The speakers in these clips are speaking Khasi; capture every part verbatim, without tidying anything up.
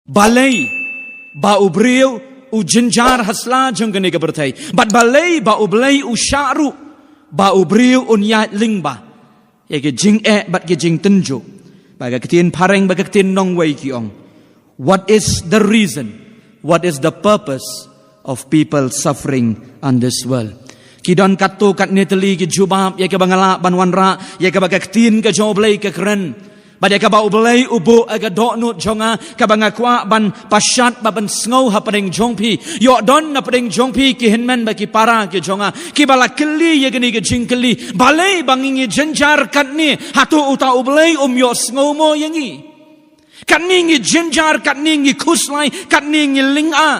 Balei ba u briew u jynjar ha sla jong kane ka pyrthei? Bad balei ba U Blei u shah ruh ba u briew un ïaid lyngba ïa ki jingeh bad ki jingtynjuh? Ba ka ktien phareng, ba ka ktien nongwei ki ong, what is the reason? What is the purpose of people suffering on this world? Ki don katto katne tylli ki jubab ïa kaba nga lah ban wanrah ïa kaba ka ktien ka jong U Blei ka kren. Bad ïa kaba U Blei u buh ha ka dohnud jong nga, kaba nga kwah ban pashat bad ban sngew hapdeng jong phi. Ïoh don napdeng jong phi ki hynmen bad ki para ki jong nga kiba la kylli ïa kane ka jingkylli, balei ba ngi ngi jynjar katne? Hato uta U Blei um ïohsngew mo ïa ngi? Katne ngi jynjar, katne ngi khuslai, katne ngi lynga.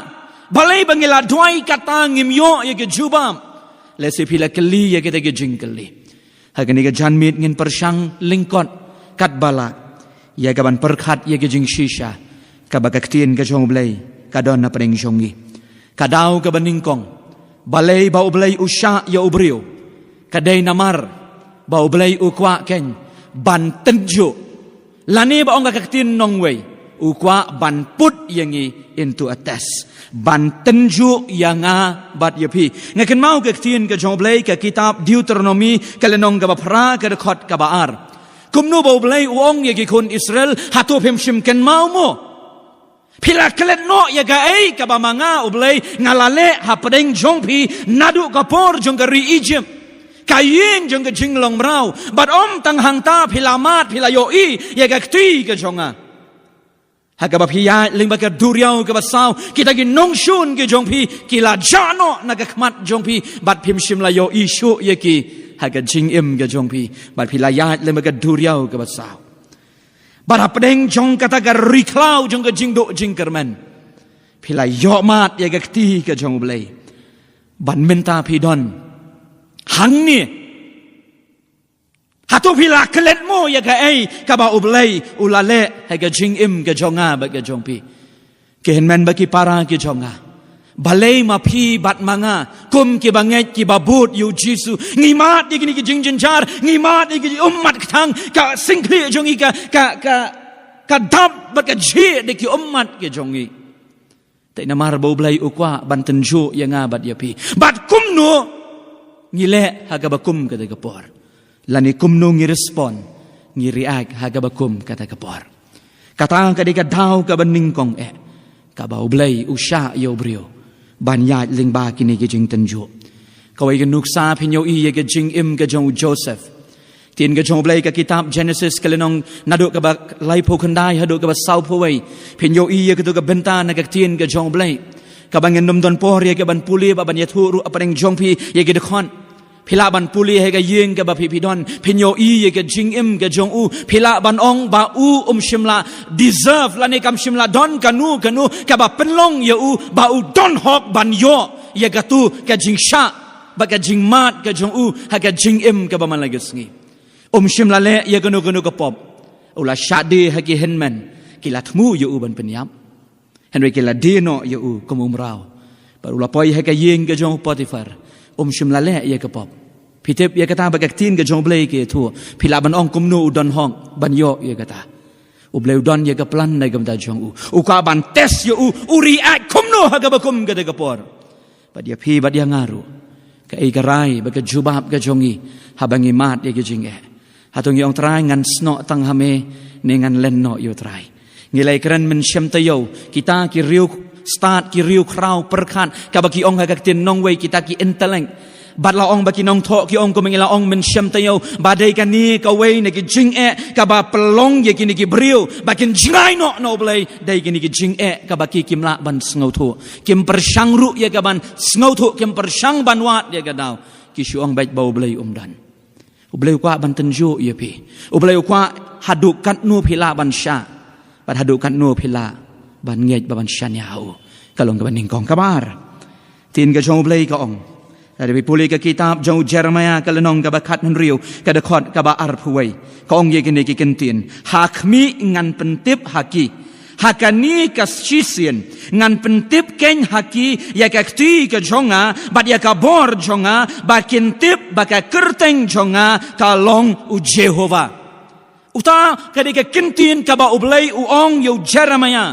Balei ba ngi la duwai kata ngim ïoh ïa ki jubab? Lehse phi la kylli ïa kita ki jingkylli. Ha kane ka janmiet ngin pyrshang lyngkot katba lah ïa kaban pyrkhat ïa ki jingshisha kaba ka ktien ka jong U Blei ka don napdeng jong ngi. Ka daw kaba nyngkong, balei ba U Blei u shah ïa u briew? Ka dei namar ba U Blei u kwah keiñ ban tynjuh. Lane ba ong ka ktien nongwei, u kwah ban put ïa ngi into a test, ban tynjuh ïa nga bad ïa phi. Nga kynmaw ka ktien ka jong U Blei, ka kitab Deuteronomi, ka lynnong kaba phra, ka dkhot kaba ar. Kumno ba U Blei u ong ïa ki khun Israel, hato phim shym kynmaw mo? Phi la klet noh ïa kaei kaba ma nga U Blei nga la leh hapdeng jong phi naduh ka por jong ka ri Egypt, ka ïing jong ka jinglong mraw? Bad ym tang hangta, phi la mad, phi la ïohi ïa ka kti ka jong nga. Ha kaba phi ïaid lyngba ka duriaw kaba saw, kita ki nongshun ki jong phi ki la jah noh na ka khmat jong phi, bad phim shym la ïohi shuh ïa ki ha ka jingim ka jong phi, bad phi la ïaid lyngba ka duriaw kaba saw. Bad hapdeng jong kata ka ri khlaw jong ka jingduh jingkyrmen, phi la ïoh mad ïa ka kti ka jong U Blei. Bad mynta phi don hangne. Hato phi la klet mo ïa kaei kaba U Blei u la leh ha ka jingim ka jong nga bad ka jong phi? Ki hynmen bad ki para ki jong nga, balei ma phi bad ma nga, kum kiba ngeit kiba bud ïa U Jisu, ngi mad ïa kine ki jingjynjar, ngi mad ïa ki ummat kthang, ka singkhlieh jong ngi ka, ka, ka, ka dap bad ka jhieh da ki ummat ki jong ngi? Te namar ba U Blei u kwah ban tynjuh ïa nga bad ïa phi. Bad kumno ngi leh ha kaba kum kata ka por? Lane kumno ngi respond, ngi react ha kaba kum kata ka por? Kata ka dei ka daw kaba nyngkong eh, kaba U Blei u shah ïa u briew ban ïaid lyngba kine ki jingtynjuh. Kawei ka nuksa, phin ïohi ïa ka jingim ka jong u Joseph. Ktien ka jong U Blei ka kitab Genesis ka lynnong naduh kaba laiphew khyndai haduh kaba sawphew wei. Phin ïohi ïa kato ka bynta na ka ktien ka jong U Blei, kaba ngin ym don por ïa kaban pule bad ban ïathuh ruh hapdeng jong phi ïa ki dkhot. Phi lah ban pule ha ka ïing kaba phi phi don, phin ïohi ïa ka jingim ka jong u. Phi lah ban ong ba u um shym la deserve lane kam shym la don kano kano kaba pynlong ïa u ba u don hok ban ïoh ïa kato ka jingshah bad ka jingmad ka jong u ha ka jingim kaba man la ka sngi. Um shym la leh ïa kano kano ka pop. U la shah die ha ki hynmen, ki la thmu ïa u ban pynïap. Hynrei ki la die noh ïa u kum u mraw. Bad u la poi ha ka ïing ka jong u Potiphar. Um shym la leh ïa ka pop. Phi tip ïa kata ba ka ktien ka jong U Blei ka ïathuh. Phi lah ban ong kumno u don hok ban ïoh ïa kata. U Blei u don ïa ka plan na ka bynta jong u. U kwah ban test ïa u, u react kumno ha kaba kum kata ka por. Bad ïa phi bad ïa nga ruh, kaei ka rai bad ka jubab ka jong ngi haba ngi mad ïa ki jingeh? Hato ngi ong, Trai, ngan snoh tang ha me, ne ngan len noh ïa u Trai? Ngi la ïakren mynshem taïew, kita ki riewstad, ki riewkhraw pyrkhat, kaba ki ong ha ka ktien nongwei kita ki intellect. Bad la ong ba ki nongthoh ki ong, kumba ngi la ong mynshem taïew, ba dei kane kawei na ki jingeh kaba pynlong ïa kine ki briew ba kin jngai noh na U Blei, dei kine ki jingeh kaba ki kim lah ban sngewthuh. Kim pyrshang ruh ïa kaban sngewthuh, kim pyrshang ban wad ïa ka daw. Ki shu ong beit ba U Blei um don. U Blei u kwah ban tynjuh ïa phi. U Blei u kwah haduh katno phi lah ban shah, bad haduh katno phi lah ban ngeit bad ban shaniah ha u. Ka long kaba nyngkong. Kaba ar, ktien ka jong U Blei ka ong, lada phi pule ka kitab jong u Jeremaïah ka lynnong kaba khathynriew, ka dkhot kaba arphew wei, ka ong ïa kine ki kyntien: Ha khmih ngan pyntip ha ki, ha kane ka shisien ngan pyntip keiñ ha ki ïa ka kti ka jong nga bad ïa ka bor jong nga, ba kin tip ba ka kyrteng jong nga ka long u Jehobah. Uta ka dei ka kyntien kaba U Blei u ong ïa u Jeremaïah.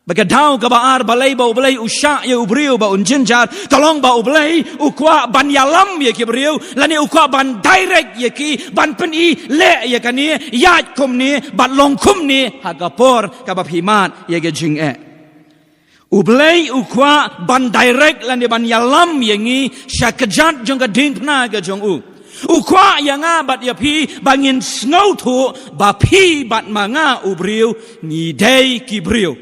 Ba ka daw kaba ar balei ba U Blei u shah ïa u briew ba un jynjar, ka long ba U Blei u kwah ban ïalam ïa ki briew, lane u kwah ban direct ïa ki, ban pyni leh ïa kane, ïaid kumne, bad long kumne, ha ka por kaba phi mad ïa ka jingeh. U Blei u kwah ban direct lane ban ïalam ïa ngi sha kjat jong ka diengphna ka jong u. U kwah ïa nga bad ïa phi ba ngin sngewthuh ba phi bad ma nga u briew ngi dei ki briew.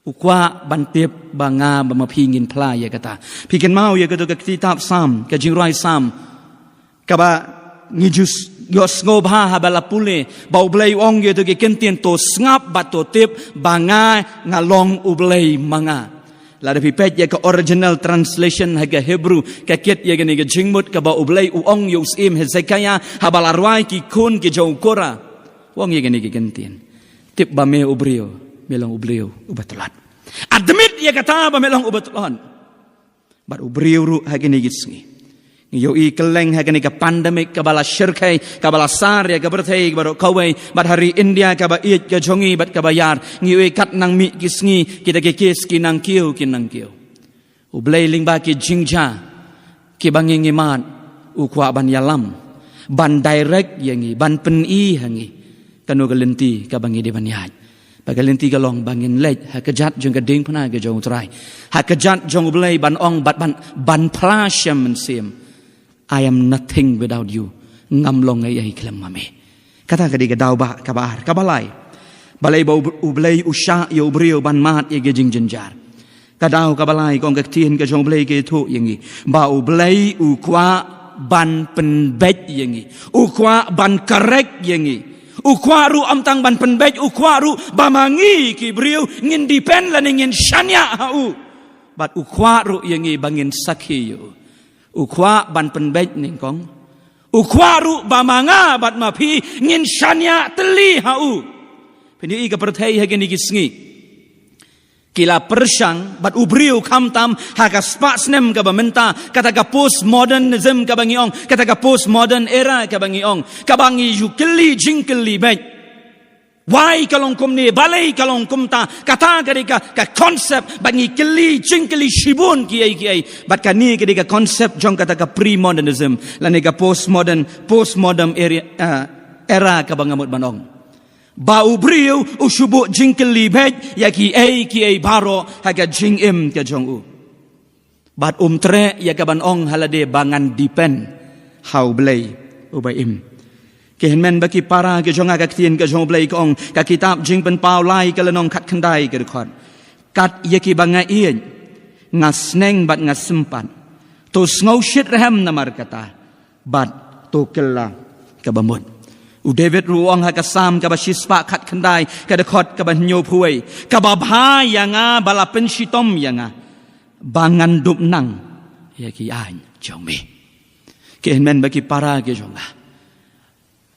U kwah ban tip ba nga bad ma phi ngin phla ïa kata. Phi kynmaw ïa kato ka kitab Salm, ka jingrwai Salm, kaba ngi ju ïohsngew bha haba la pule ba U Blei u ong ïa kato ki kyntien, to sngap bad to tip ba nga, nga long U Blei ma nga. Lada phi peit ïa ka original translation ha ka Hebrew, ka kit ïa kane ka jingmut kaba U Blei u ong ïa u syiem Hezekiah haba la rwai ki khun ki jong u Korah. U ong ïa kane ka kyntien. Tip ba me u briew, me long u briew uba tlot. Admit ïa kata ba me long uba tlot. Bad u briew ruh ha kine ki sngi. Ngi ïohi kylleng ha kane ka pandemic kaba la shyrkhei, kaba la sar ïa ka pyrthei baroh kawei, bad ha ri India kaba ïeit ka jong ngi bad kaba ïar. Ngi ïohi kat nang mih ki sngi, kita ki case ki nang kiew, ki nang kiew. U Blei lyngba ki jingjia kiba ngi ngi mad, u kwah ban ïalam, ban direct ïa ngi, ban pyni ha ngi kano ka lynti kaba ngi dei ban ïaid. Ba ka lynti ka long ba ngin leit ha kjat jong ka diengphna ka jong U Trai, ha kjat jong U Blei ban ong bad ban, ban phla shem mynsiem, I am nothing without you. Ngam long ei ei khlem ma me. Kata ka dei ka daw ba kaba ar. Kaba lai, balei ba U Blei u shah ïa u briew ban mad ïa ka jingjynjar. Ka daw kaba lai, ka ong ka ktien ka jong U Blei ka ïathuh ïa ngi ba U Blei u kwah ban pynbeit ïa ngi, u kwah ban correct ïa ngi. U kwah ruh ym tang ban pynbeit, u kwah ruh ba ma ngi ki briew ngin depend lane ngin shaniah ha u. Bad u kwah ruh ïa ngi ba ngin sakhi ïa u. U kwah ban pynbeit nyngkong. U kwah ruh ba ma nga bad ma phi ngin shaniah tylli ha u. Phin ïohi ka pyrthei ha kine ki sngi ki la pyrshang bad u briew khamtam ha ka spah snem kaba mynta, kata ka postmodernism kaba ngi ong, kata ka postmodern era kaba ngi ong, kaba ngi ju kylli jingkylli beit. Why ka long kumne, balei ka long kumta, kata ka dei ka, ka concept ba ngi kylli jingkylli shibun kiei kiei. Bad kane ka dei ka concept jong kata ka premodernism lane ka postmodern, postmodern era, eh, era kaba nga mut ban ong. Ba u briew u shu buh jingkylli beit ïa kiei kiei baroh ha ka jingim ka jong u. Bad um treh ïa kaban ong ha lade ba ngan depend ha U Blei uba im. Ki hynmen bad ki para ki jong nga, ka ktien ka jong U Blei ka ong, ka kitab Jingpynpaw lai ka lynnong khatkhyndai ka dkhot: Kat ïa kiba nga ïeit nga sneng bad nga sympat. To sngew shitrhem namar kata bad to kylla kaba mut. U David ruh u ong ha ka Salm kaba shispah khatkhyndai ka dkhot kaba hynñiewphew wei: Kaba bha ïa nga ba la pynshitom ïa nga, ba ngan dup nang ïa ki aiñ jong me. Ki hynmen bad ki para ki jong nga,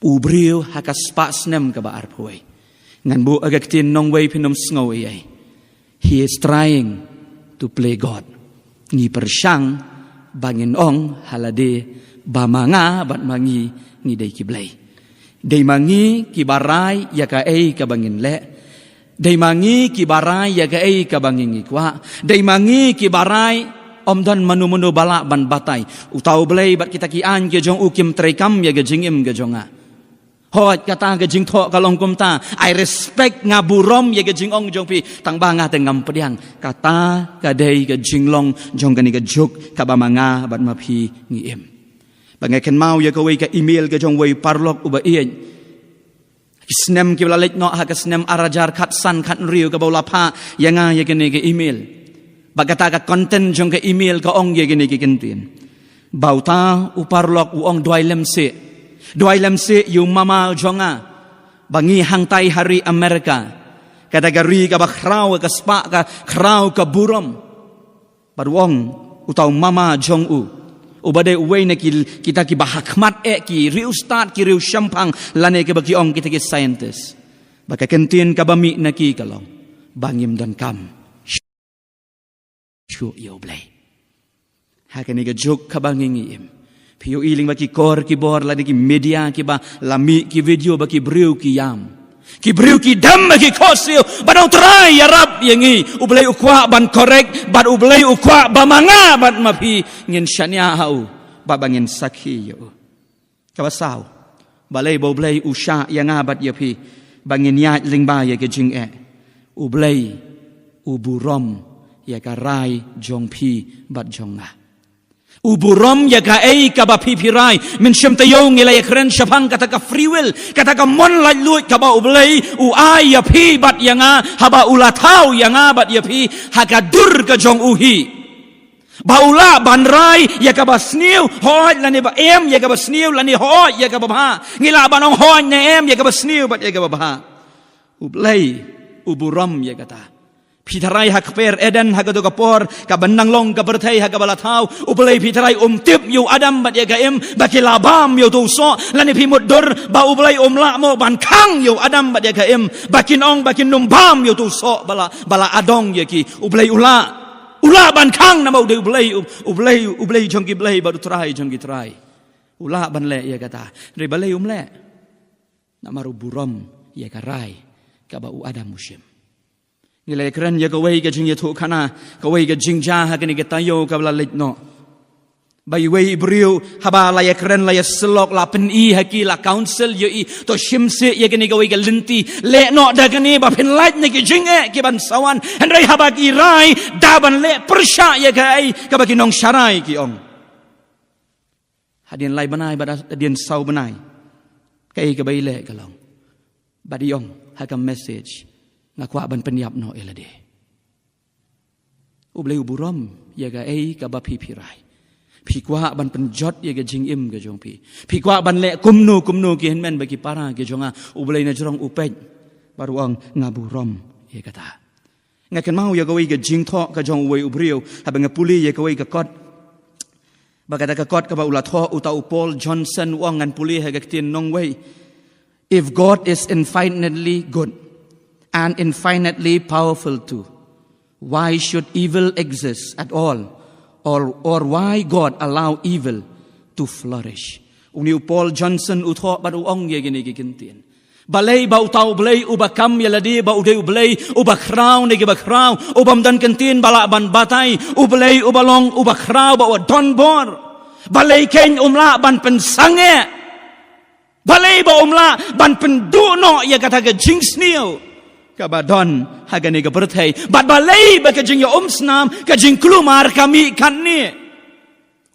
u briew ha ka spah snem kaba arphew wei, ngan buh ha ka ktien nongwei phin ym sngew ei ei. He is trying to play God. Ngi pyrshang ba ngin ong ha lade ba ma nga bad ma ngi ngi dei ki blei. Dei ma ngi kiba rai ïa kaei kaba ngin leh. Dei ma ngi kiba rai ïa kaei kaba ngi ngi kwah. Dei ma ngi kiba rai, ym don mano mano ba lah ban batai. Uta U Blei bad kita ki aiñ ki jong u kim treikam ïa ka jingim ka jong nga. Hooid, kata ka jingthoh ka long kumta. I respect, nga burom ïa ka jingong jong phi, tang ba nga te ngam pdiang. Kata ka dei ka jinglong jong kane ka juk kaba ma nga bad ma phi ngi im. Ba nga kynmaw ïa kawei ka email ka jong uwei u paralok uba ïeit. Ki snem kiba la leit noh, ha ka snem ar hajar khatsan khathynriew, kaba u la phah ïa nga ïa kane ka email. Bad kata ka content jong ka email ka ong ïa kine ki kyntien. Ba uta u paralok u ong, duwai lem seh. Duwai lem seh ïa u mama jong nga ba ngi hangtai ha ri America. Kata ka ri kaba khraw ka spah, ka khraw ka burom. Bad u ong, uta u mama jong u, uba dei uwei na ki, kita kiba ha khmat eh ki riewstad, ki riewshemphang, lane kiba ki ong kita ki scientist, ba ka kyntien kaba mih na ki ka long ba ngim donkam shuh ïa U Blei. Ha kane ka juk kaba ngi ngi im, phi ïohi lyngba ki kor ki bor lane ki media kiba la mih ki video ba ki briew ki ïam. Ki briew ki dem ha ki khohsiew, bad ong Trai ïarap ïa ngi. U Blei u kwah ban correct, bad U Blei u kwah ba ma nga bad ma phi ngin shaniah ha u, bad ba ngin sakhi ïa u. Kaba saw, balei ba U Blei u shah ïa nga bad ïa phi ba ngin ïaid lyngba ïa ki jingeh? U Blei u burom ïa ka rai jong phi bad jong nga. U burom ïa kaei kaba phi phi rai. Mynshem taïew ngi la ïakren shaphang kata ka free will, kata ka mon laitluid kaba U Blei u ai ïa phi bad ïa nga, haba u la thaw ïa nga bad ïa phi ha ka dur ka jong u hi. Ba u lah ban rai ïa kaba sniew hooid lane ba em, ïa kaba sniew lane hooid, ïa kaba bha. Ngi lah ban ong hooid ne em, ïa kaba sniew bad ïa kaba bha. U Blei u burom ïa kata. Phi tharai ha kper Eden, ha kato ka por kaba nang long ka pyrthei ha kaba la thaw, U Blei phi tharai um tip ïa u Adam bad ïa ka Im ba ki la bam ïa uto u soh, lane phi mutdur ba U Blei um lah mo ban khang ïa u Adam bad ïa ka Im ba kin ong, ba kin ym bam ïa uto u soh ba la, ba la adong ïa ki. U Blei u lah, u lah ban khang namar u dei U Blei, U, U Blei, U Blei jong ki blei bad U Trai jong ki trai. U lah ban leh ïa kata. Hynrei balei um leh? Namar u burom ïa ka rai kaba u Adam u shim. Ngi la ïakren ïa kawei ka jingïathuhkhana, kawei ka jingjia ha kane ka taïew kaba la leit noh. Ba iwei i briew haba la ïakren, la ïasyllok, la pyni ha ki, la counsel ïa i, to shim sih ïa kane kawei ka lynti, leh noh da kane ba phin lait na ki jingeh ki ban sa wan. Hynrei haba ki rai da ban leh pyrshah ïa kaei kaba ki nongsharai ki ong. Hadien lai bnai bad hadien saw bnai, kaei kaba i leh ka long, bad i ong ha ka message, nga kwah ban pynïap noh ïa lade. U Blei u burom ïa kaei kaba phi phi rai. Phi kwah ban pynjot ïa ka jingim ka jong phi. Phi kwah ban leh kumno kumno ki hynmen bad ki para ki jong nga. U Blei na jrong u peit bad u ong nga burom ïa kata. Nga kynmaw ïa kawei ka jingthoh ka jong uwei u briew haba nga pule ïa kawei ka kot. Ba kata ka kot kaba u la thoh uta u Paul Johnson, u ong, ngan pule ha ka ktien nongwei: If God is infinitely good and infinitely powerful too, why should evil exist at all? Or, or why God allow evil to flourish? Une u Paul Johnson u thoh bad u ong ïa kine ki kyntien. Balei ba uta U Blei uba kam ïa lade ba u dei U Blei uba khraw na kiba khraw, u bym don kyntien ba lah ban batai, U Blei uba long uba khraw bad uba don bor, balei kein um lah ban pynsangeh? Balei ba um lah ban pynduh noh ïa kata ka jingsniew kaba don ha kane ka pyrthei? Bad balei ba ka jingïaumsnam, ka jingkulmar ka mih katne?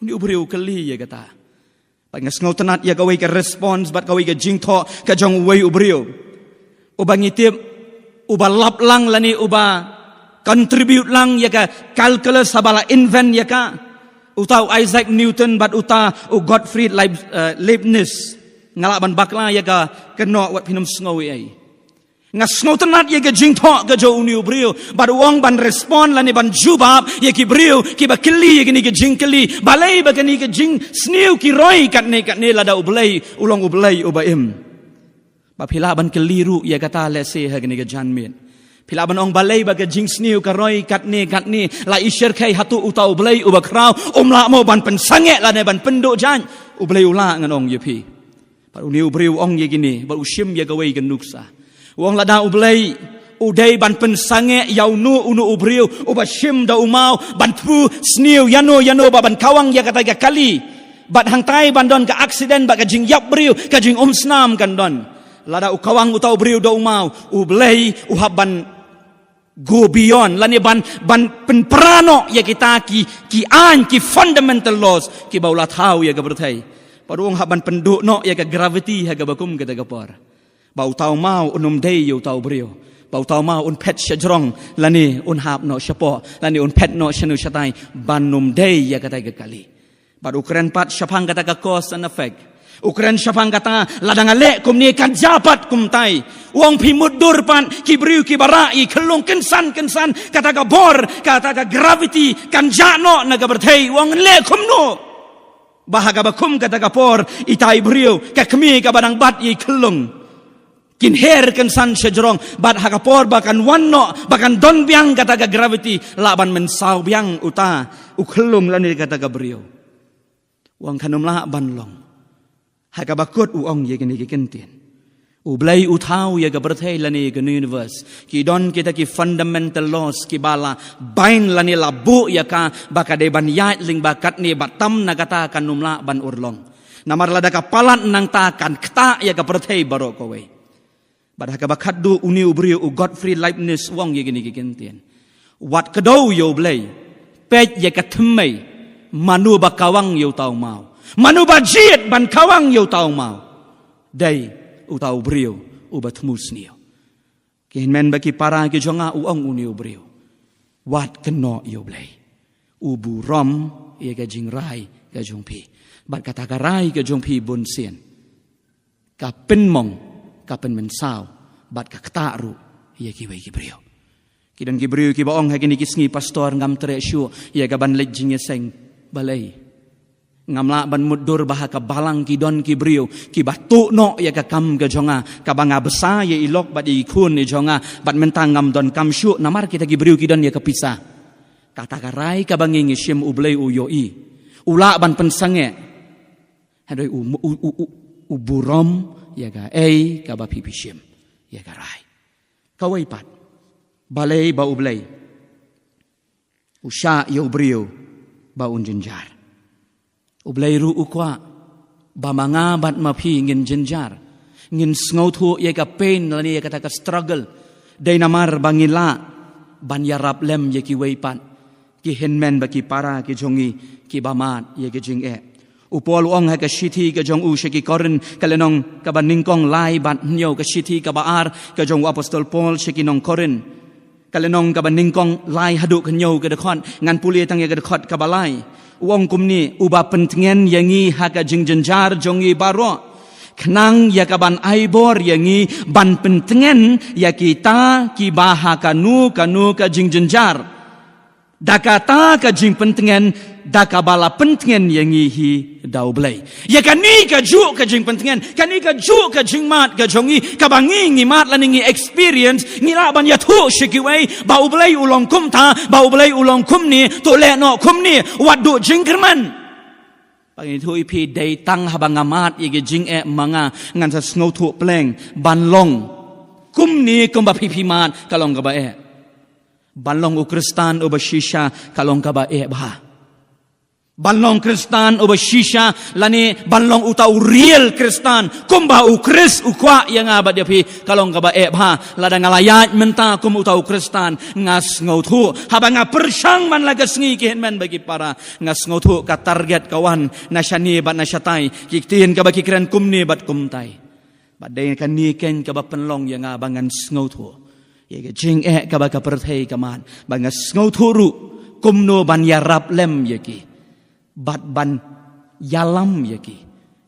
Une u briew u kylli ïa kata. Bad nga sngewtynnat ïa kawei ka response bad kawei ka jingthoh ka jong uwei u briew uba ngi tip uba lap lang lane uba contribute lang ïa ka calculus haba la invent ïa ka, uta u Isaac Newton bad uta u Gottfried Leib-, eh, Leibniz. Nga lah ban bakla ïa ka kynnoh wat phin ym sngew ei ei. Nga sngewtynnat ïa ka jingthoh ka jong une u briew bad u ong ban respond lane ban jubab ïa ki briew kiba kylli ïa kine ki jingkylli, balei ba kine ki jingsniew ki roi katne katne lada U Blei u long U Blei uba im. Ba phi lah ban kylli ruh ïa kata lehse ha kane ka janmiet. Phi lah ban ong balei ba ka jingsniew ka roi katne katne, la i sher khei hato uta U Blei uba khraw um lah mo ban pynsangeh lane ban pynduh jait? U Blei u lah, ngan ong ïa phi. Bad une u briew u ong ïa kine bad u shim ïa kawei ka nuksa. U ong lada U Blei u dei ban pynsangeh ïa uno uno u briew uba shim da u maw ban thmu sniew ïano ïano ba ban kawang ïa kata ka kali, bad hangtai ban don ka accident bad ka jingïap briew, ka jingumsnam kan don. Lada u kawang uta u briew da u maw, U Blei u hap ban go beyond lane ban, ban pynpra noh ïa kita ki, ki aiñ, ki fundamental laws kiba u la thaw ïa ka pyrthei. Bad u ong hap ban pynduh noh ïa ka gravity ha kaba kum kata ka por, ba uta u maw un ym dei ïa uta u briew, ba uta u maw un phet shajrong lane un hap noh shapoh lane un phet noh shano shatai ban ym dei ïa kata ka kali. Bad u kren pat shaphang kata ka cause and effect. U kren shaphang kata, lada nga leh kumne kan jia pat kumtai. U ong phi mutdur pat ki briew kiba rah ïa i khyllung kynsan kynsan, kata ka bor, kata ka gravity kan jah noh na ka pyrthei. U ong leh kumno ba ha kaba kum kata ka por, ita i briew, ka kmie kaba dang bat ïa i khyllung, kin her kynsan shajrong, bad ha ka por ba kan wan noh, ba kan don biang kata ka gravity, lah ban mynsaw biang uta u khyllung lane kata ka briew. U ong kan ym lah ban long. Ha kaba kut u ong ïa kine ki kyntien. U Blei u thaw ïa ka pyrthei lane ïa ka universe. Ki don kita ki fundamental laws kiba la bind lane la buh ïa ka ba ka dei ban ïaid lyngba katne, bad tam na kata kan ym lah ban urlong. Namar lada ka palat nangta kan ktah ïa ka pyrthei baroh kawei. Bad ha kaba khatduh une u briew u Gottfried Leibniz u ong ïa kine ki kyntien. Wat kdew ïa U Blei, peit ïa ka thymmei, mano ba kawang ïa uta u maw? Mano ba jied ban kawang ïa uta u maw? Dei uta u briew uba thmu sniew. Ki hynmen bad ki para ki jong nga, u ong une u briew, wat kynnoh ïa U Blei. U burom ïa ka jingrai ka jong phi. Bad kata ka rai ka jong phi bunsien ka pynmong, ka pynmynsaw, bad ka ktah ruh ïa kiwei ki briew. Ki don ki briew kiba ong ha kine ki sngi, Pastor, ngam treh shuh ïa ka ban leit jingïaseng. Balei? Ngam lah ban mutdur ba ha ka balang ki don ki briew kiba tuh noh ïa ka kam ka jong nga, kaba nga bsa ïa i lok bad ïa i khun i jong nga, bad mynta ngam don kam shuh, namar kita ki briew ki don ïa ka pisa. Kata ka rai kaba ngi ngi shim, U Blei u ïohi. U lah ban pynsangeh. Hynrei u, u, u, u, u burom ïa kaei kaba phi phi shim, ïa ka rai. Kawei pat, balei ba U Blei u shah ïa u briew ba un jynjar? U Blei ruh u kwah ba ma nga bad ma phi ngin jynjar, ngin sngewthuh ïa ka pain lane ïa kata ka struggle. Dei namar ba ngin lah ban ïarap lem ïa kiwei pat, ki hynmen bad ki para ki jong ngi, kiba mad ïa ka jingeh. U Paul u ong ha ka shithi ka jong u sha ki Korinth, ka lynnong kaba nyngkong, lai bad hynñiew, ka shithi kaba ar ka jong u Apostol Paul sha ki nong Korinth, ka lynnong kaba nyngkong, lai haduh ka hynñiew ka dkhot. Ngan pule tang ïa ka dkhot kaba lai. U ong kumne: Uba pyntngen ïa ngi ha ka jingjynjar jong ngi baroh, khnang ïa ka ban ai bor ïa ngi ban pyntngen ïa kita kiba ha kano kano ka jingjynjar, da kata ka jingpyntngen da kaba la pyntngen ïa ngi hi da U Blei. Ïa kane kajuh ka jingpyntngen, kane kajuh ka jingmad ka jong ngi, kaba ngi ngi mad lane ngi experience, ngi lah ban ïathuh sha kiwei ba U Blei u long kumta, ba U Blei u long kumne, to leh noh kumne, wat duh jingkyrmen. Ba ngi ïathuh ïa phi, dei tang haba nga mad ïa ka jingeh ma nga, ngan sa sngewthuh pleng ban long kumne kumba phi phi mad, ka long kaba eh. Ban long u Khristan uba shisha ka long kaba eh bha. Ban long Khristan uba shisha lane ban long uta u real Khristan kumba u Khrist u kwah ïa nga bad ïa phi, ka long kaba eh bha. Lada nga la ïaid mynta kum uta u Khristan, nga sngewthuh, haba nga pyrshang man la ka sngi, ki hynmen bad ki para, nga sngewthuh ka target ka wan na shane bad na shatai, ki ktien kaba ki kren kumne bad kumtai. Bad dei kane keiñ kaba pynlong ïa nga ba ngan sngewthuh ïa ka jingeh kaba ka pyrthei ka mad, ba ngan sngewthuh ruh kumno ban ïarap lem ïa ki, bad ban ïalam ïa ki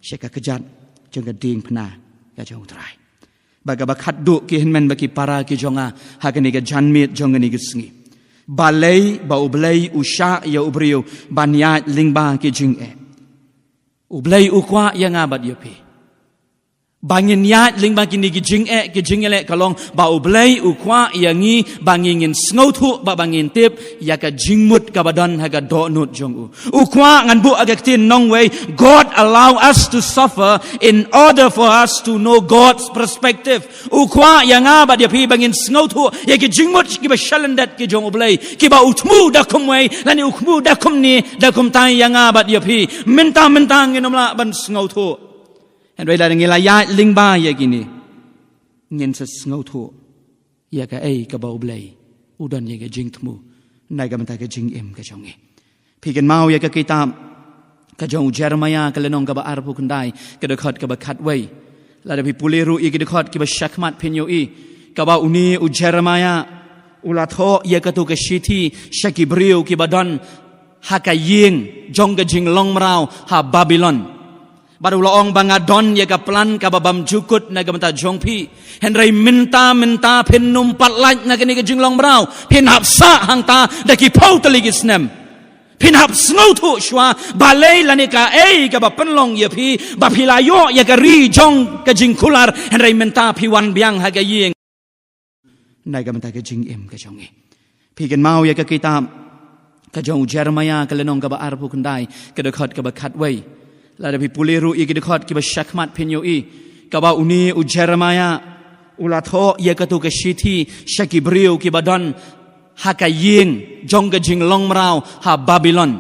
sha ka kjat jong ka diengphna ka jong U Trai. Bad kaba khatduh, ki hynmen bad ki para ki jong nga, ha kane ka janmiet jong kane ka sngi, balei ba U Blei u shah ïa u briew ban ïaid lyngba ki jingeh? U Blei u kwah ïa nga bad ïa phi ba ngin ïaid lyngba kine ki jingeh, ki jingeh, ka long ba U Blei u kwah ïa ngi ba ngi ngin sngewthuh, ba, ba ngin tip ïa ka jingmut kaba don ha ka dohnud jong u. U kwah, ngan buh ha ka ktien nongwei, God allow us to suffer in order for us to know God's perspective. U kwah ïa nga bad ïa phi ba ngin sngewthuh ïa ki jingmut kiba shalyndet ki jong U Blei, kiba u thmu da kumwei lane u thmu da kumne, da kumtai ïa nga bad ïa phi. Mynta mynta ngin ym lah ban sngewthuh. Hynrei lada ngi la ïaid lyngba ïa kine, ngin sa sngewthuh ïa kaei kaba U Blei u don ïa ka jingthmu na ka bynta ka jingim ka jong ngi. Phi kynmaw ïa ka kitab ka jong u Jeremiah, ka lynnong kaba arphew khyndai, ka dkhot kaba khatwei. Lada phi pule ruh ïa ki dkhot kiba shakhmat, phin ïohi kaba une u Jeremiah u la thoh ïa kato ka shithi sha ki briew kiba don ha ka ïing jong ka jinglong mraw ha Babilon. Bad u la ong ba nga don ïa ka plan kaba bymjukut na ka bynta jong phi. Hynrei mynta mynta phin ym pat lait na kane ka jinglong mraw, phin hap sah hangta da ki phew tylli ki snem. Phin hap sngewthuh shuwa balei lane kaei kaba pynlong ïa phi ba phi la ïoh ïa ka ri jong ka jingkular, hynrei mynta phi wan biang ha ka ïing na ka bynta ka jingim ka jong ngi. Phi kynmaw ïa ka kitab ka jong u Jeremiah, ka lynnong kaba arphew khyndai, ka dkhot kaba khatwei. Lada phi pule ruh ïa ki dkhot kiba shakhmat, phin ïohi Kaba une u Jeremiah u la thoh ïa kato ka shithi sha ki briew kiba don ha ka ïing jong ka jinglong mraw ha Babilon.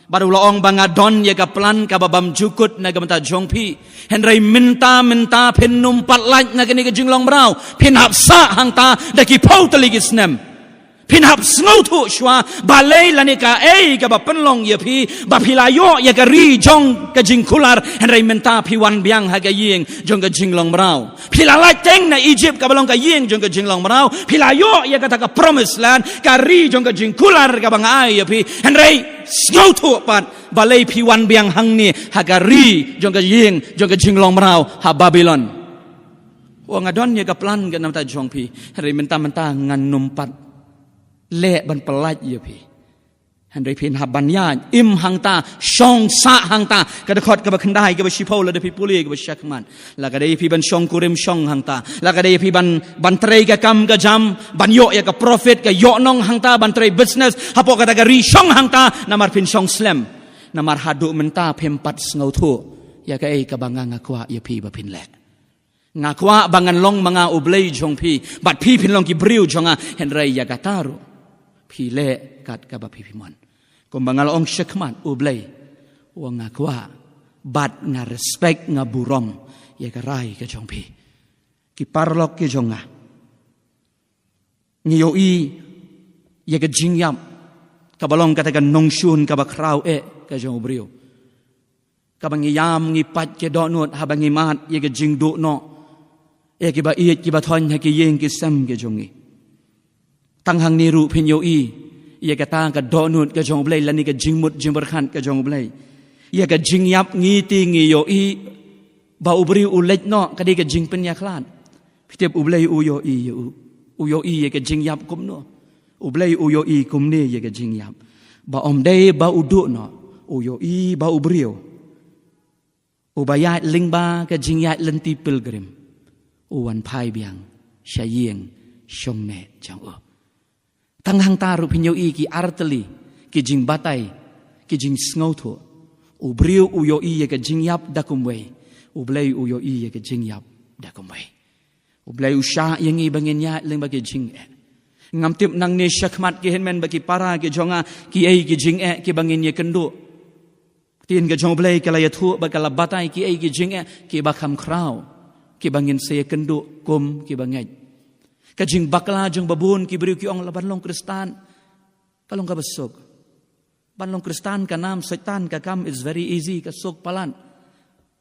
Bad u la ong ba nga don ïa ka plan kaba bymjukut na ka bynta jong phi. Hynrei mynta, mynta phin nym pat lait na kane ka jinglong mraw. Phin hap sah hangta da ki phew tylli ki snem. Phin hap sngewthuh shuwa balei lane kaei kaba pynlong ïa phi ba phi la ïoh ïa ka ri jong ka jingkular, hynrei mynta phi wan biang ha ka ïing jong ka jinglong mraw. Phi la lait teng na Egypt kaba long ka ïing jong ka jinglong mraw. Phi la ïoh ïa kata ka promised land, ka ri jong ka jingkular kaba nga ai ïa phi. Hynrei sngewthuh pat balei phi wan biang hangne ha ka ri jong ka ïing jong ka jinglong mraw ha Babilon. Wa nga don ïa ka plan ka namar jong phi. Hynrei mynta, mynta ngan nym pat leh ban pyllait ïa phi. Hynrei phin hap ban ïaid im hangta, shong sah hangta. Ka dkhot kaba khyndai, kaba shiphew, lada phi pule kaba shakhmat. La ka dei phi ban shong kurim, shong hangta. La ka dei phi ban, ban trei ka kam ka jam, ban ïoh ïa ka profit, ka ïoh nong hangta, ban trei business hapoh kata ka ri, shong hangta, namar phin shong slem. Namar haduh mynta phim pat sngewthuh ïa kaei kaba nga nga kwah ïa phi ba phin leh. Nga kwah ba ngan long ma nga U Blei jong phi, bad phi phin long ki briew jong nga, hynrei ïa kata ruh phi leh kat kaba phi phi mon. Kumba nga la ong shakhmat, U Blei, wa nga kwah bad nga respect, nga burom ïa ka rai ka jong phi. Ki paralok ki jong nga, ngi ïohi ïa ka jingïap kaba long kata ka nongshun kaba khraw eh ka jong u briew. Kaba ngi ïam, ngi pait ki dohnud haba ngi mad ïa ka jingduh noh ïa kiba ïeit kiba thoiñ ha ki ïing ki sem ki jong ngi. Tang hangne ruh phin ïohi ïa kata ka dohnud ka jong U Blei lane ka jingmut jingpyrkhat ka jong U Blei. Ïa ka jingïap ngi te ngi ïohi ba u briew u leit noh ka dei ka jingpynïakhlad. Phi tip U Blei u ïohi ïa u, u ïohi ïa ka jingïap kumno? U Blei u ïohi kumne ïa ka jingïap, ba ym dei ba u duh noh, u ïohi ba u briew uba ïaid lyngba ka jingïaid lynti pilgrim u wan phai biang sha ïing shong neh jong u. Tang hangta ruh phin ïohi ki artylli ki jingbatai, ki jingsngewthuh. U briew u ïohi ïa ka jingïap da kumwei, U Blei u ïohi ïa ka jingïap da kumwei. U Blei u shah ïa ngi ba ngin ïaid lyngba ki jingeh. Ngam tip nangne shakhmat ki hynmen bad ki para ki jong nga kiei ki jingeh kiba ngin ïakynduh. Ktien ka jong U Blei ka la ïathuh bad ka la batai kiei ki jingeh kiba kham khraw, kiba ngin sa ïakynduh kum kiba ngeit. Ka jingbakla jong babun ki briew ki ong la ban long Khristan ka long kaba suk. Ban long Khristan ka nam, Soitan ka kam, it's very easy, ka suk palat.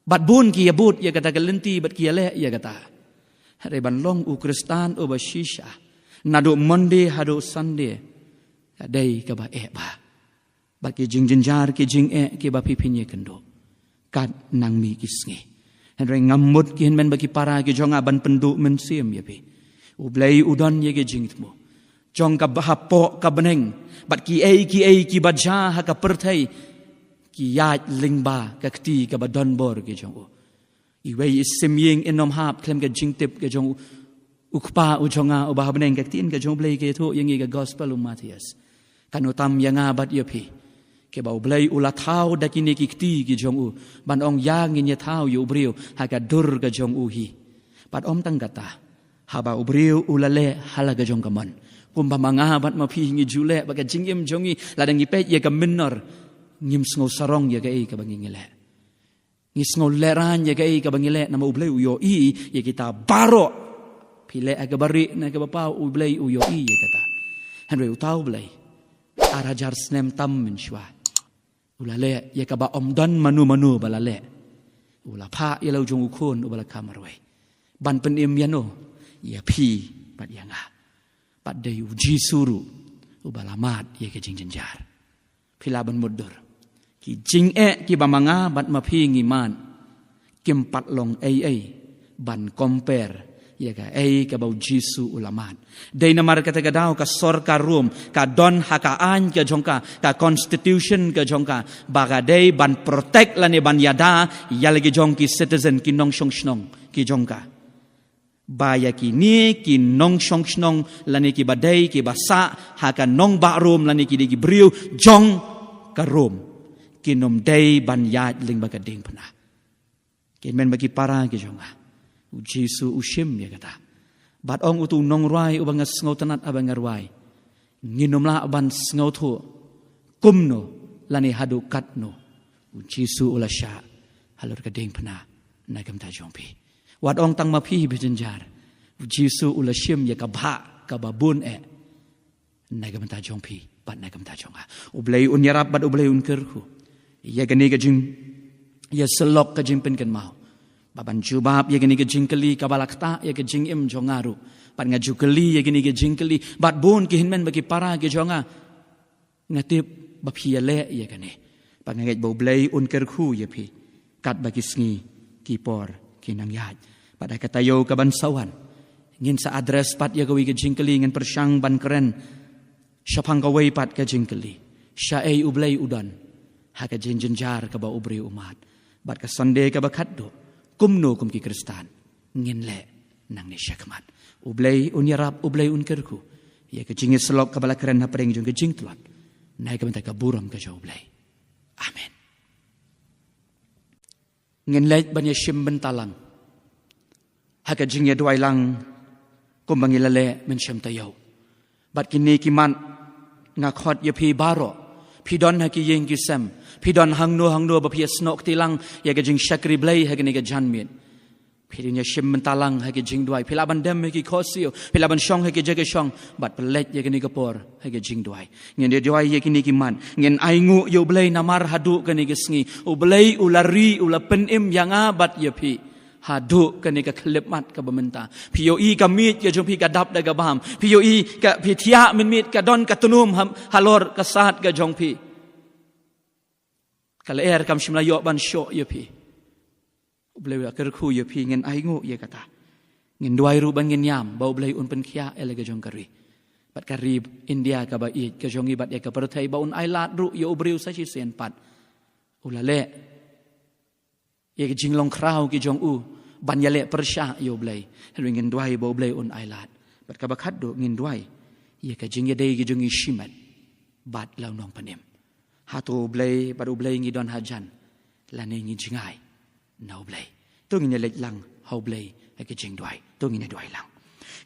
Bad bun ki ïabud ïa kata ka lynti bad ki ïaleh ïa kata. Hynrei ban long u Khristan uba shisha naduh Monday haduh Sunday ka dei kaba eh bha. Bad ki jingjynjar ki jingeh kiba phi phin ïakynduh kat nangmih ki sngi. Hynrei ngam mut ki hynmen bad ki para ki jong nga ban pynduh mynsiem ïa phi. U Blei u don ïa ki jingthmu jong ka ba hapoh ka bneng bad kiei kiei kiba jia ha ka pyrthei ki ïaid lyngba ka kti kaba donbor ki jong u. Iwei i sim ïing in ym hap khlem ka jingtip ka jong u, u Kpa u jong nga uba ha bneng. Ka ktien ka jong U Blei ka ïathuh ïa ngi ka Gospel u Mathaios. Kan u tam ïa nga bad ïa phi kiba U Blei u la thaw da kine ki kti ki jong u ban ong ïa ngin ïathaw ïa u briew ha ka dur ka jong u hi. Bad ym tang kata, haba u briew u la leh ha la ka jong ka mon, kumba ma nga bad ma phi ngi ju leh bad ka jingim jong ngi, lada ngi peit ïa ka mynnor, ngim sngew sarong ïa kaei kaba ngi ngi leh. Ngi sngew lehraiñ ïa kaei kaba ngi leh namar U Blei u ïohi ïa kita baroh. Phi leh ha kaba rieh ne kaba paw, U Blei u ïohi ïa kata. Hynrei uta U Blei ar hajar snem tam mynshuwa u la leh ïa kaba ym don mano mano ba la leh. U la phah ïa la u jong u Khun uba la kha marwei ban pynim ïa no? Ïa phi bad ïa nga. Bad dei U Jisu ruh uba la mad ïa ka jingjynjar. Phi lah ban mutdur, ki jingeh kiba ma nga bad ma phi ngi mad kim pat long ei ei ban compare ïa kaei kaba U Jisu u la mad. Dei namar kata ka daw ka sorkar Rom ka don ha ka aiñ ka jong ka, ka constitution ka jong ka, ba ka dei ban protect lane ban ïada ïa la ki jong ki citizen, ki nongshong shnong ki jong ka. Ba ïa kine ki nongshong shnong lane kiba dei kiba sah ha ka nongbah Rom lane ki dei ki briew jong ka Rom, kin ym dei ban ïaid lyngba ka diengphna. Ki hynmen bad ki para ki jong nga, U Jisu u shim ïa kata. Bad ong utu u nongrwai uba nga sngewtynnat haba nga rwai, ngin ym lah ban sngewthuh kumno lane haduh katno u Jisu u la shah halor ka diengphna na ka bynta jong phi. Wat ong tang ma phi hi ba jynjar, u Jisu u la shim ïa ka bhah kaba bun eh na ka bynta jong phi bad na ka bynta jong nga. U Blei un ïarap bad U Blei un kyrkhu ïa kane ka jing, ïa syllok ka jingpynkynmaw, ba ban jubab ïa kane ka jingkylli kaba la ktah ïa ka jingim jong nga ruh. Bad nga ju kylli ïa kane ka jingkylli bad bun ki hynmen bad ki para ki jong nga. Nga tip ba phi ïaleh ïa kane. Bad nga ngeit ba U Blei un kyrkhu ïa phi katba ki sngi ki por ki nang ïaid. Bad ha ka taïew kaban sa wan, ngin sa address pat ïa kawei ka jingkylli, ngin pyrshang ban kren shaphang kawei pat ka jingkylli: shaei U Blei u don ha ka jingjynjar kaba u briew u mad? Bad ka Sunday kaba khatduh, kumno kum ki Khristan ngin leh nangne shakhmat? U Blei un ïarap, U Blei un kyrkhu ïa ka jingïasyllok kaba la kren hapdeng jong ka jingtlot, na ka bynta ka burom ka jong U Blei. Amen. Ngin leit ban ïashim bynta lang ha ka jingïaduwai lang kumba ngi la leh mynshem taïew. Bad kine ki mat nga khot ïa phi baroh, phi don ha ki ïing ki sem, phi don hangno hangno ba phi ïasnoh kti lang ïa ka jingshakri Blei ha kane ka janmiet, phi dei ban ïashim bynta lang ha ki jingduwai. Phi lah ban dem ha ki khohsiew, phi lah ban shong ha ki jaka shong, bad pynleit ïa kane ka por ha ki jingduwai. Ngin ïaduwai ïa kine ki mat, ngin ainguh ïa U Blei namar haduh kane ka sngi U Blei u la ri, u la pynim ïa nga bad ïa phi haduh kane ka khyllipmat kaba mynta. Phi ïohi ka miej ka jong phi ka dap da ka bam, phi ïohi ka, phi thiah mynmiet ka don ka tnum ha, halor ka sad ka jong phi. Ka lyer kam shym la ïoh ban shoh ïa phi. U Blei u la kyrkhu ïa phi, ngin ainguh ïa kata. Ngin duwai ruh ban ngin ïam ba U Blei un pynkhiah ïa la ka jong ka ri bad ka ri India kaba ïeit ka jong ngi bad ïa ka pyrthei, ba un ailad ruh ïa u briew sa shisien pat u la leh ïa ka jinglong khraw ka jong u ban ïaleh pyrshah ïa U Blei. Hynrei ngin duwai ba U Blei un ailad. Bad kaba khatduh ngin duwai ïa ka jingïadei ka jong ngi shimet bad la u nongpynim. Hato U Blei bad U Blei ngi don hajan lane ngi jngai na U Blei? To ngin ïaleit lang ha U Blei ha ka jingduwai. To ngin ïaduwai lang.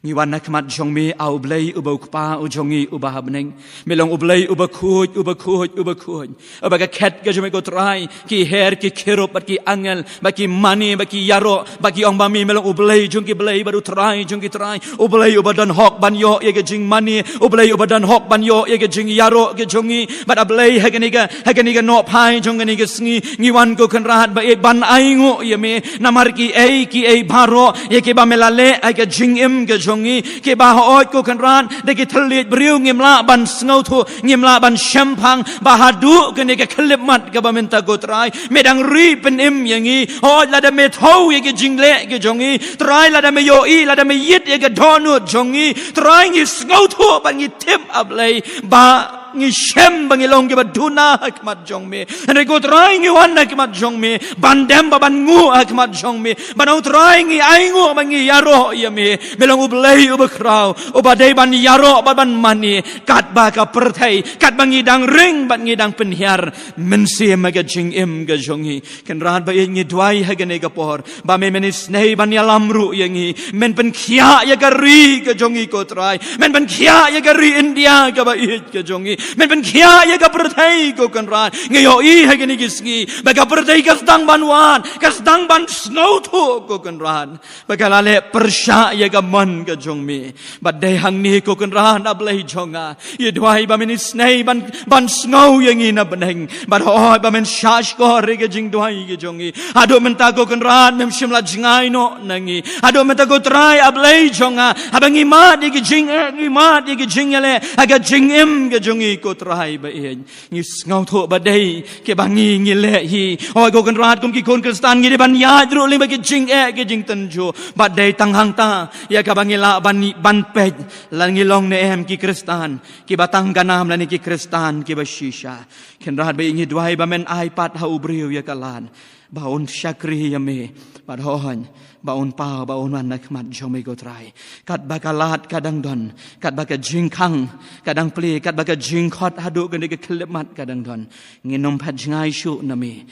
Ngi wan na khmat jong me, A U Blei uba U Kpa u jong ngi uba ha bneng. Me long U Blei uba khuid, uba khuid, uba khuid, uba ka khet ka jong me ko Trai ki her ki kherub bad ki angel bad ki mane bad ki ïaroh bad ki ong ba me, me long U Blei jong ki blei bad U Trai jong ki trai. U Blei uba don hok ban ïoh ïa ka jingmane, U Blei uba don hok ban ïoh ïa ka jingïaroh ka jong ngi. Bad A Blei ha kane ka, ha kane ka nohphai jong kane ka sngi ngi wan ko Kynrad ba ïeit ban ainguh ïa me namar kiei kiei baroh ïa kiba me la leh ha ka jingim ka jong ngi, kiba hooid ko Kynrad da ki thylliej briew ngim lah ban sngewthuh, ngim lah ban shemphang ba haduh kane ka khyllipmat kaba mynta ko Trai me dang ri pynim ïa ngi. Hooid lada me thew ïa ka jingleh ka jong ngi Trai, lada me ïohi, lada me ïit ïa ka dohnud jong ngi Trai, ngi sngewthuh bad ngi tip A Blei ba ngi shem ba ngi long kiba duna ha khmat jong me. Hynrei ko Trai ngi wan ha khmat jong me ban dem bad ban nguh ha khmat jong me, ban ong Trai ngi ainguh ba ngi ïaroh ïa me. Me long U Blei uba khraw, uba dei ban ïaroh bad ban mane katba ka pyrthei, katba ngi dang ring bad ngi dang pynhiar mynsiem ha ka jingim ka jong ngi. Kynrad ba ïeit, ngi duwai ha kane ka por ba me men isynei ban ïalam ruh ïa ngi, men pynkhiah ïa ka ri ka jong ngi ko Trai, men pynkhiah ïa ka ri India kaba ïeit ka jong ngi, men pynkhiah ïa ka pyrthei ko Kynrad. Ngi ïohi ha kine ki sngi ba ka pyrthei ka sdang ban wad, ka sdang ban sngewthuh ko Kynrad, ba ka la leh pyrshah ïa ka mon ka jong me. Bad dei hangne ko Kynrad A Blei jong nga, ngi duwai ba men isynei ban, ban sngew ïa ngi na bneng. Bad hooid ba men shahshkor ïa ka jingduwai ka jong ngi. Haduh mynta ko Kynrad mem shym la jngai noh na ngi. Haduh mynta ko Trai A Blei jong nga, haba ngi mad ïa ka jingeh, ngi mad ïa ka jingïaleh ha ka jingim ka jong ngi ko Trai ba ïeit, ngi sngewthuh ba dei kiba ngi, ngi leh hi. Hooid ko Kynrad, kum ki khun Khristan ngi dei ban ïaid ruh lyngba ki jingeh ki jingtynjuh. Bad dei tang hangta ïa kaba ngi lah ban, ban peit lada ngi long ne em ki Khristan kiba tang ka nam lane ki Khristan kiba shisha. Kynrad ba ïeit, ngi duwai ba men ai pat ha u briew ïa ka lad ba un shakri ïa me, bad hooid ba un paw, ba un wan na khmat jong me ko Trai. Katba ka lad ka dang don, katba ka jingkhang ka dang plie, katba ka jingkhot haduh kane ka khyllipmat ka dang don, ngin ym pat jngai shuh na me.